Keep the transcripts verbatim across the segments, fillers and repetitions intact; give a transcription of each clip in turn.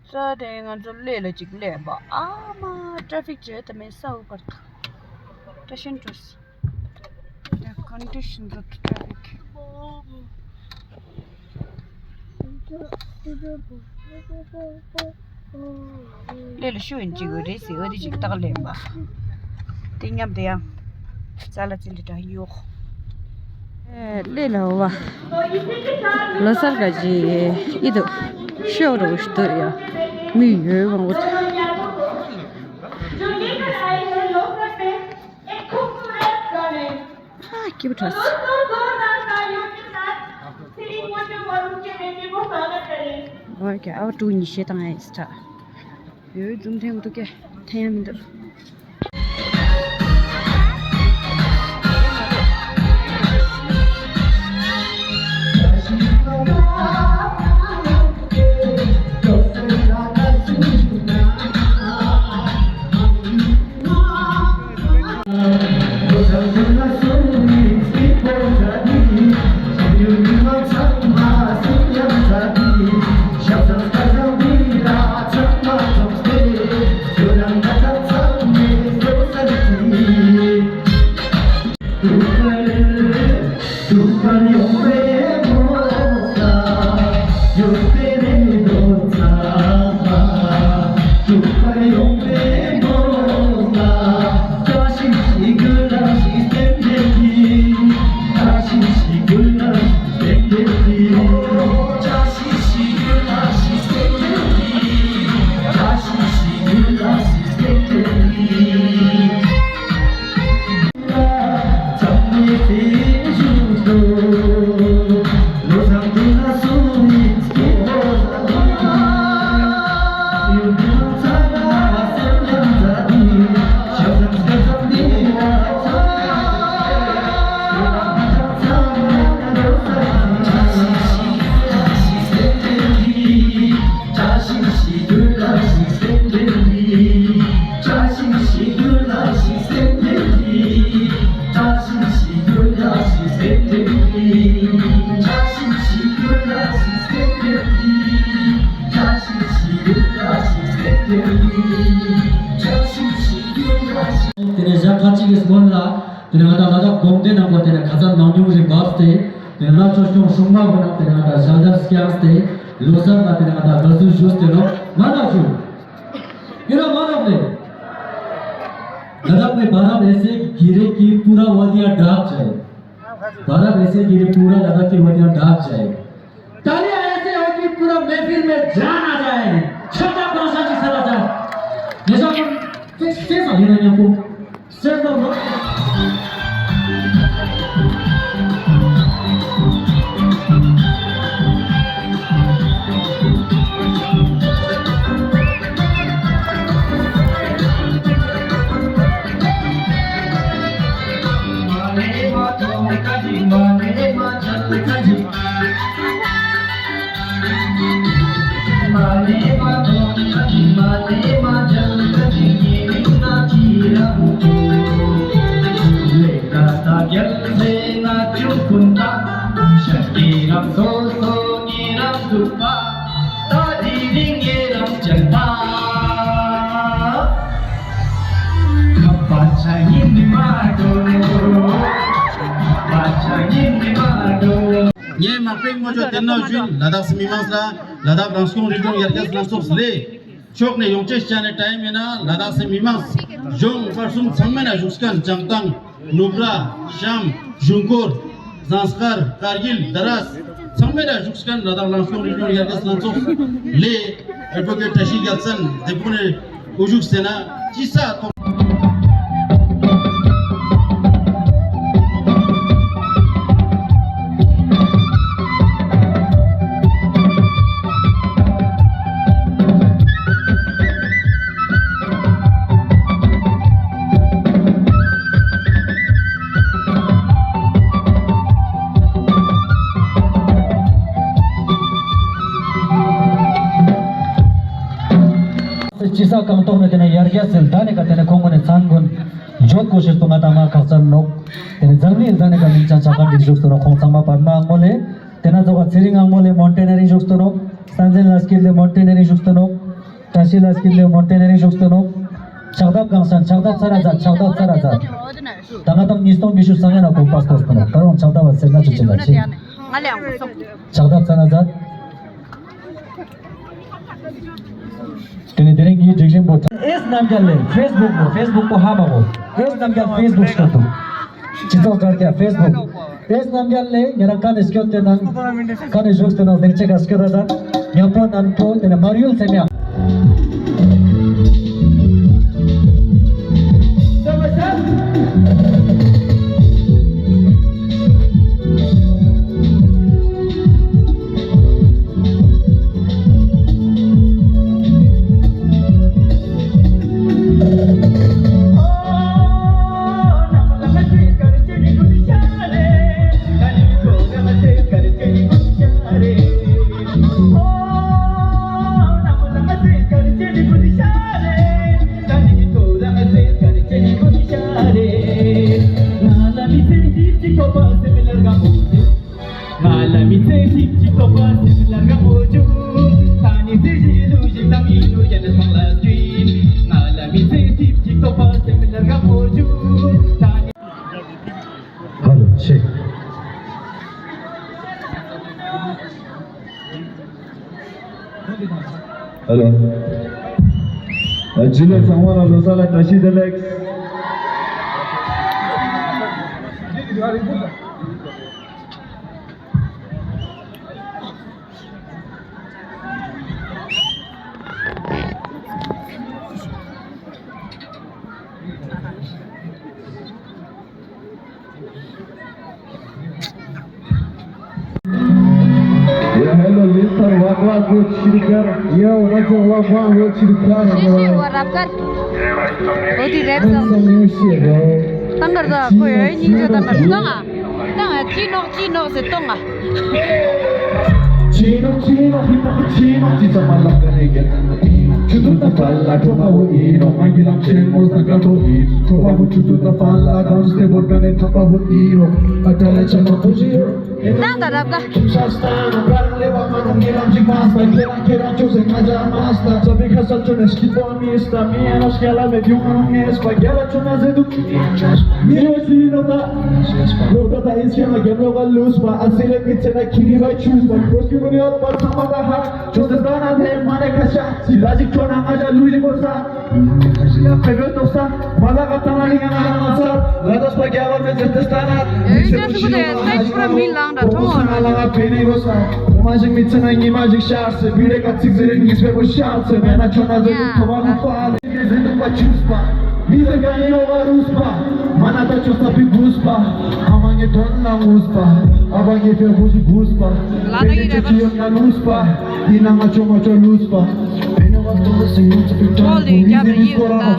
ས་དེ་ང་ཚོ་སླེབས་ལ་ཅིག་སླེབས་པ། ཨ་མ་ཊ་ཧྥིག་བྱས་ད་མེད་ས་འུ་བར་དུ་ཊེ་ཤན་ཊུ་སི། The conditions of the traffic. སླེབས་ལ་ཤུ་ཡིན་ཅིག་འུ་རེད་ཟེར་འུ་དེ་ཅིག་ཏག་སླེབས་པ། དེ་མཉམ་དུ་ཡང་ཙ་ལ་ཙི་ལི་འདྲ་ཡོག་ལེ་ལ་བ། ལོ་སར་ག་ཅི་ཨི་དུ་ཤོ་རོ་ཤི་དུ་ཡ་མི་ཡོད་བང་བོ། ཧ་སྐྱིད་པོ་ཁྲོ་སི། ཨོ་ཀེ་ཨའོ་ཀྲུའུ་ཉི་ཤེ་དང་ཨེ་སི་ཏྲ། ཡོད་འཛུམ་འཐེན་འདུག་གས་འཐེན་ཡ་མི་འདུག་དེ་ནས་ཞག་ཁ་ཅིག་གི་སྔོན་ལ། དེ་ནས་ང་དང་ལ་དྭགས་གུང་ཁྲན་ནང་ལ་དེ་ནས་ཁ་སང་ནང་སྙོམས་རེ་བབས་ཏེ། དེ་ནས་ལ་ཆོས་སྐྱོང་སྲུང་མ་བོ་ནང་དེ་ནས་ང་དང་ཞལ་ལྟར་བསྐྱངས་ཏེ། ལོ་གསར་ལ་དེ་ནས་ང་དང་དགའ་བསུ་ཞུས་ཏེ་ལོ་མ་ན་ཞུ། ཡོད་ན་མ་ནོག་ལེ། ལ་དྭགས་པའི་बारह पैसे गिरे कि पूरा वादियाँ डूब जाए। बारह पैसे गिरे पूरा लद्दाख की वादियाँ डूब जाए। तालियां ऐसे हो कि पूरा महफिल में जान आ जाए। छाता पासा जी सला जा। जैसा हम फिक्स से सही नहीं आपको। सर तो ངས་མ་དཔེ་ངོ་ཅོག་དེ་ནང་བཞིན་ལ་དྭགས་སི་མི་མང་ལ་ལ་དྭགས་རང་སྐྱོང་རིག་གཞུང་ཡར་རྒྱས་ལངས་ཕྱོགས་ལས། ཕྱོགས་ནས་ཡོང་ཆེད་བྱས་ནས་ཏྲའི་མེ་ན་ལ་དྭགས་སི་མི་མང་གཞུང་བར་གསུམ་ཚང་མ་ན་བཞུགས་སྐད་བྱང་ཐང་ནུབ་ར་ཤམ་ཞུན་ཀོར་ཟངས་དཀར་ཀར་གིལ་དྷ་རས་ཚང་མ་ན་བཞུགས་སྐད་ལ་དྭགས་རང་སྐྱོང་རིག་གཞུང་ཡར་རྒྱས་ལངས་ཕྱོགས་ལས་ཨེ་ཌི་བོ་ཀེཊ་བཀྲ་ཤིས་རྒྱལ་མཚན་དེ་ཕུག་ནས་དབུ་བཞུགས་ཟེར་ན་ཅི་ས་ཐོག་སྤྱི་ས་གང་ཐོག་ནས་དེ་ནས་ཡར་རྒྱས་ཟེར་ད་ནས་ཀ་དེ་ནས་ཁོང་ངོ་ནས་ཚང་དགོན་འཇོག་དགོས་ཤེས་སུ་ང་དང་མ་ཁག་ཚར་ནོག་དེ་ནས་འཛམ་གླིང་ད་ནས་ཀ་མིང་ཅང་ཆ་གང་གི་བཞུགས་སུ་ནོག་ཁོང་ཚང་མ་པར་མ་ངོ་ལས། དེ་ན་ཚོ་ག་ཚེ་རིང་ངང་མོ་ལས་མོན་ཏེ་ནེ་རིང་བཞུགས་སུ་ནོག་སན་ཛེན་ལ་སྐྱིད་ལས་མོན་ཏེ་ནེ་རིང་བཞུགས་སུ་ནོག་ཕྱི་ལ་སྐྱིད་ལེ་མོན་ཏེ་ནེ་རིང་ཞུགས་ཏེ་ནོ། ཕྱག་བརྡབ་གང་སང་ཕྱག་བརྡབ་ཚར་ར་ཛད། ཕྱག་བརྡབ་ཚར་ར་ཛད། ད་ང་དང་ཉིས་སྟོང་ཉི་ཤུ་སང་ཡ་ན་གོམ་པ་སྟོར་ཏེ་ནོ། ད་རུང་ཕྱག་བརྡབ་བ་སེར་སྣ་ཆུ་ཆེ་ལ་ཆེ། ཕྱག་བརྡབ་ཚར་ར་ཛད། དེ་ནས་དེ་རིང་གི་སྒྲིག་རིམ་པོ། ཨེས་རྣམ་རྒྱལ་ལས་ཕེ་སི་བུག་པོ། ཕེ་སི་བུག་པོ་ཧ་མ་གོ། ཨེས་རྣམ་རྒྱལ་ཕེ་སི་བུག་སྐད་དུ། སྤྱི་ཚོགས་དྲ་རྒྱ་ཕེ་སི་བུག་ཨེས་རྣམ་རྒྱལ་ལས་ཉེ་རང་ཀ་ནས་སྐྱོད་དེ་ནང་། ཀ་ནས་བཞུགས་ཏེ་ནང་སྡིངས་ཆ་ག་སྐྱོད་ད་ད། ཉམ་པོ་ནན་པོ་དེ་ནས་མར་ཡུལ་སེམས་ཡ། ང་ལ་མི་ཚེ་ཞིག་ཅིག་ཐོབ་པ་སེམས་ལ་དགའ་མོ་བྱུང་། ད་ནི་ཚེ་ཞིག་ལུས་ཤིག་དང་ཡིན་ནོ་ཡ་ལ་སང་ལ་སྐྱིད། ང་ལ་མི་ཚེ་ཞིག་ཅིག་ཐོབ་པ་སེམས་ལ་དགའ་མོ་བྱུང་། ད་ནི། ཧ་ལོ་ཆེ། ཧ་ལོ། ཨ་ཇུ་ལེ་ཚང་མ་ལ་ལོ་གསར་ལ་བཀྲ་ཤིས་བདེ་ལེགས། يا هلا ليتر واك واك وتشيلكر. يا ورجل واك واك وتشيلكر. شي شي ورابكر. ودي رابسا. Some new shit, bro. ཏང་གར་ད་ཁོ་ཡོད་སྙིང་རྗེ་ཏང་གར་ཏང་ཨ། ཏང་ཨ་ཅི་ནོག་ཅི་ནོག་ཟེར་ཏང་ཨ། ཆེ་ནོག་ཆེ་ནོག་ཧི་ཏོག་ཆེ་ནོག་ཅི་ཙམ་མ་ལབ་ག་ནས་ག་ཆུ་ཚོད་དང་ཕ་ལ་གྲོགས་པ་བོ་ཡིན་ནོག་མ་གི་ལམ་ཆེན་མོ་ས་དགའ་པོ་ཡིན་གྲོགས་པ་བོ་ཆུ་ཚོད་དང་ཕ་ལ་གང་སྟེ་བོར་ག་ནས་ཐག་པ་བོ་ཡིན་ནོག་ཨ་ཏ་ལ་ཆ་མ་པོ་ཞིག་ཡོད། ཏང་ག་རབ་ག་ཁྱིམ་ས་སྟ་ནོ་ག་རང་ལེ་བ་མ་ནོ་ངེ་ལམ་ཅིག་མ་སྟ་ཁྱེད་རང་ཁྱེད་རང་ཅོ་སེ་ང་ཅག་མ་སྟ་ཅ་པེ་ཁ་ས་ཅོ་ནས་སྐྱིད་པོ་མི་སྟ་མི་ཨ་ནོ་སྐྱ་ལ་མེ་བྱུང་ང་ནོ་ངེ་སྤ་རྒྱ་ལ་ཅོ་ན་ཟེ་དུ། མི་ཡོད་ཅི་ནོ་ད། ལོ་ད་ད་ཨིན་སྐྱ་ལ་རྒྱབ་ལོ་ག་ལུས་པ་ཨ་སི་ལེ་མི་ཚེ་ན་ཁྱི་རི་བ་ཆུ་པ་ཁོ་སྐྱུ་ནི་ཡོད་པ་ཚང་མ་ད་ཧ་ཅོ་སེ་ད་ན་ཐེ་མ་ནེ་ཁ་ཤ་ཅི་ལ་ཅིག་ཅོ་ན་ང་ཅག་ལུས་ལི་གོ་ས། ཁ་ཤི་ཡ་ཕེ་བེ་ཏོ་ས་མ་ལ་ག་ད་ན་རི་ང་ང་ང་ས་ལ་ད་སྤ་རྒྱ་བ་མེ་ཚེ་ཏེ་སྟ་ན་ཡོད་ཅི་ཚུགས་ཏེ་ས་ཤི་ར་མི་ལང་ད་ཐོང་བ་ན་ལ་ང་ཕེ་ནི་གོ་ས་མ་ཞིག་མི་ཚེ་ན་ཉི་མ་ཞིག་ཤར་སེ་བི་རེ་ག་ཚིག་ཟེར་ཉིས་པའི་བོ་ཤར་སེ་མེ་ན་ཆོ་ན་ཟེར་དུ་ཐོ་བ་ལུ་ཧྥ་ལེ་ཟེར་དུ་པ་ཆུས་པ་མི་ཟེར་ག་ཡི་ཡོ་བ་རུས་པ་མ་ན་ད་ཆོ་ས་བི་གུས་པ་ཨ་མ་ངའི་དོན་ལ་ངུས་པ་ཨ་བ་ངའི་ཕེ་བུ་ཞིག་གུས་པ་ལ་ད་ཡི་ར་པ་ཡོད་ན་ལུས་པ་ཡིན་ན་ང་ཆོ་ང་ཆོ་ལུས་པ། ཧོལ་ལི་རྒྱབ་རི་ཡོད་ད།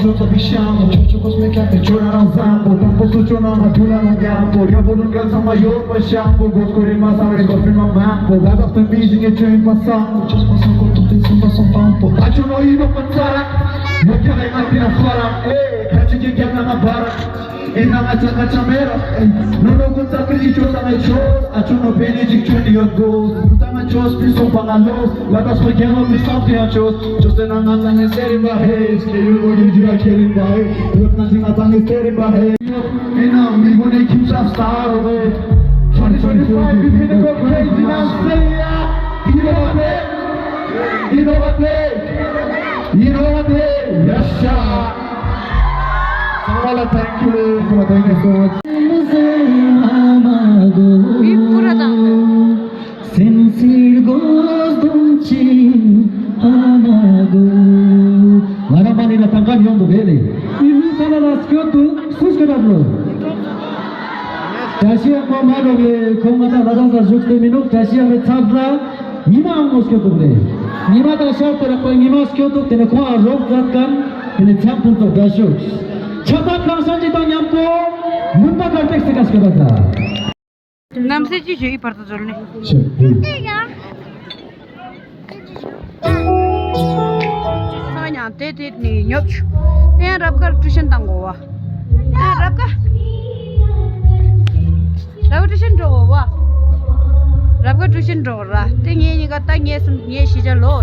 Twenty twenty-five, we finna go crazy now, say yeah. You know what I play? You know what I play? You know what I play? Yes, sir. Thank you, thank you so much. སེམས་སྲིད་དགོས་དོན་ཅི་ཨ་མ་གོ། ང་རང་མ་ནི་ལ་དང་ག་ཡོང་དུ་རེད་ལེ། ཨི་ལུ་ས་ལ་ལ་སྐྱོ་དུ་སུ་སྐྱོ་རབ་ལོ། བཀྲ་ཤིས་ཨ་མ་མ་རོགས་ལེ་ཁོང་ང་ད་ལ་དང་ས་བཞུགས་ཏེ་མི་ནུག་བཀྲ་ཤིས་ཨ་མའི་ཚབ་ལ་ཉི་མ་ཨ་མོ་སྐྱོ་དུ་རེད། ཉི་མ་ད་ཤར་དུ་རག་པ་ཉི་མ་སྐྱོ་དུ་དེ་ནི་ཁོང་ཨ་རོགས་མཛད་མཁན་དེ་ནི་འཚམས་ཕུན་ཚོགས་དགའ་ཤོས། ཆབ་ད་གང་ཤང་ཅི་དང་མཉམ་དུ་མུན་པ་གར་ཏེག་སི་ཀ་སྐྱོ་ད་ས། རྣམ་སྲས་ཀྱི་ཞུ་ཡིག་བར་དུ་འཛོལ་ནས། ཆེ་བུ། ཚང་ཡང་དེ་དེ་ནས་ཉོབ་ཆུ། ཨེ་རབ་དཀར་ཀྲུ་ཤན་བཏང་གོ་བ། ཨེ་རབ་དཀར། རབ་དཀར་ཀྲུ་ཤན་འགྲོ་གོ་བ། རབ་དཀར་ཀྲུ་ཤན་འགྲོ་གོ་ར། དེ་ངས་གཉིས་ཀ་ད་ངས་གསུམ་ངས་ཤི་ཆ་ལོ།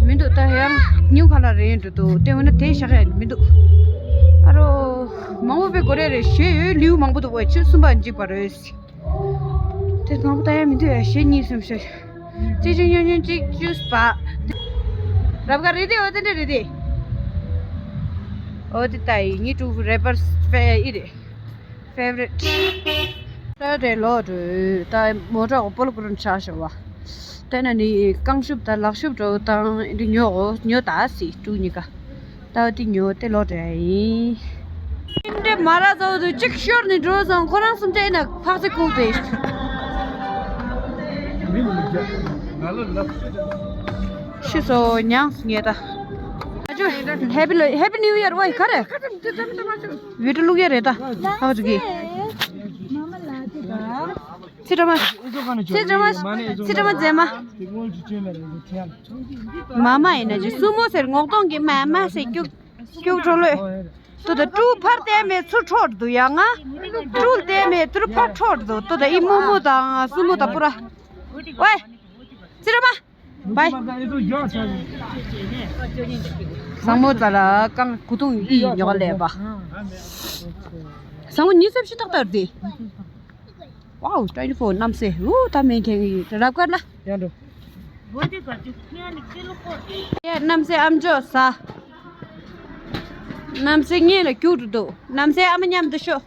མི་འདུག་ད་ཡང་ཉིན་ག་ལ་རེད་འགྲོ་འདུག་དེ་འོ་ན་དེ་བཞག་ཡ་མི་འདུག་ཨ་རོ། མང་པོ་པའི་སྒོ་རེ་རེ་ཞེ་ཡོད་ལིའུ་མང་པོ་འདུག་ཆུ་གསུམ་པ་འཇིག་པ་རེད། དེ་མང་པོ་ལྟ་ཡ་མི་འདུག་ཡ་ཞེ་གཉིས་གསུམ་ཤོད། གཅིག་གཅིག་ཉོ་ཉོ་གཅིག་ཅུས་པ། རབ་དགའ་རེད་དེ་འོ་དེ་འདྲ་རེད་དེ། འོ་དེ་ལྟ་ཡི་ཉི་ཀྲུ་རེ་པར་ཨི་རེད། Favorite། ད་དེ་ལོ་དུ་ད་མོ་ཊ་འོ་པོ་ལོ་ཀུ་རུན་ཆ་ཤོ་བ། དེ་ན་ནི་རྐང་ཤུབས་དང་ལག་ཤུབས་འགྲོ་དང་འདི་ཉོ་འོ་ཉོ་ད་སི་ཀྲུ་གཉིས་ཀ། ད་འོ་དེ་ཉོ་དེ་ལོ་དུ་ཡིན། འདི་མ་ར་ཚོ་དུ་གཅིག་ཤོར་ནས་འགྲོ་སོང་ཁོ་རང་སུམ་ཅེ་ན་ཕག་ཚེ་ཁུག་དེ། ཤི་སོ་ཉང་ངེ་ད། ཨ་ཅོ་Happy Happy New Year ཝའི་ག་རེ། བི་ཏྲུ་ལུག་ཡ་རེད་ད། ཧ་ཅུ་གི། ཚི་ཏྲ་མ། ཚི་ཏྲ་མ། ཚི་ཏྲ་མ་མཛེས་མ། མ་མ་ཡིན་ན་ཅི་སུ་མོ་ཟེར་ངོག་གདོང་གི་མ་མ་ཟེར་སྐྱུག་སྐྱུག་བྲོ་ལོས། ཏོ་ད་ཀྲུ་ཕར་བལྟས་མེད་ཚུར་འཕྲོར་འདུག་ཡ་ང་། ཀྲུ་བལྟས་མེད་ཚུར་ཕར་འཕྲོར་འདུག་ཏོ་ད་ཨི་མོ་མོ་དང་སུ་མོ་དང་པུ་ར། ཝའི། ཚི་ཏྲ་མ། བའི། བཟང་མོ་ཙ་ལ་རྐང་གུ་དུང་ཨི་ཉོག་ལས་པ། བཟང་མོ་ཉི་ཤུ་རྩ་བཞི་ཏག་ཏག་རེད། Wow twenty four གནམ་སེ་ཨུ་ད་མེན་ཁེང་ཡི་རབ་དཀར་ལ། ཡང་འགྲོ། ཡ་གནམ་སེ་ཨམ་ཅོག་ཟ། གནམ་སེ་ངེད་ལ་རྒྱུག་འགྲོ་འདུག་གནམ་སེ་ཨ་མ་མཉམ་དུ་ཤོག་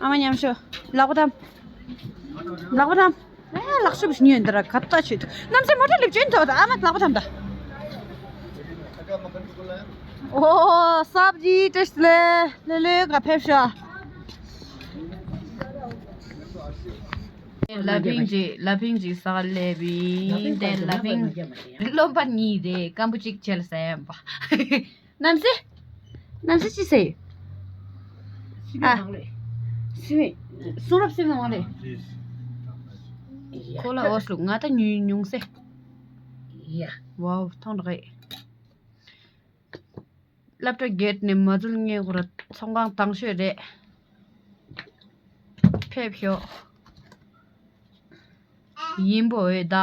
ཨ་མ་མཉམ་ཤོག་ལག་པ་ཐམ། ལག་པ་ཐམ། ཨེ་ལག་ཤུབས་ཉོས་འདི་ར་ག་ད་ཆུད་དུ་གནམ་སེ་མོ་ཊ་ལེབ་ཅན་ཐོག་ད་ཨ་མ་ལག་པ་ཐམ་ད། ཨོ་སབ་ཇི་ཏེས་ལེ་ལེ་ལེ་ག་ཕེབས་ཤོག་ལ་ཕིང་ཅི་ལ་ཕིང་ཅི་ས་ལེ་བིན་ཏེ་ལ་ཕིང་བློན་པ་གཉིས་དེ་སྐམ་པོ་གཅིག་བྱས་ལ་ཟ་ཡ་ཡིན་པ། གནམ་སེ། གནམ་སེ་ཅི་ཟེར། ཨ། སི་མི། སུང་རབ་སི་མི་མང་རེད། ཁོ་ལ་འོ་སུ་ང་ད་ཉུང་ཉུང་སེ། ཡ། ཝའོ་ཐོང་རེད། སློབ་གྲྭ་བརྒྱད་ནས་མ་འཛུལ་ངེས་ཁོ་ར་ཚོང་ཁང་དང་ཤོས་རེད། ཕེབས་ཤོག་ཡིན་པོ་འོས་ད།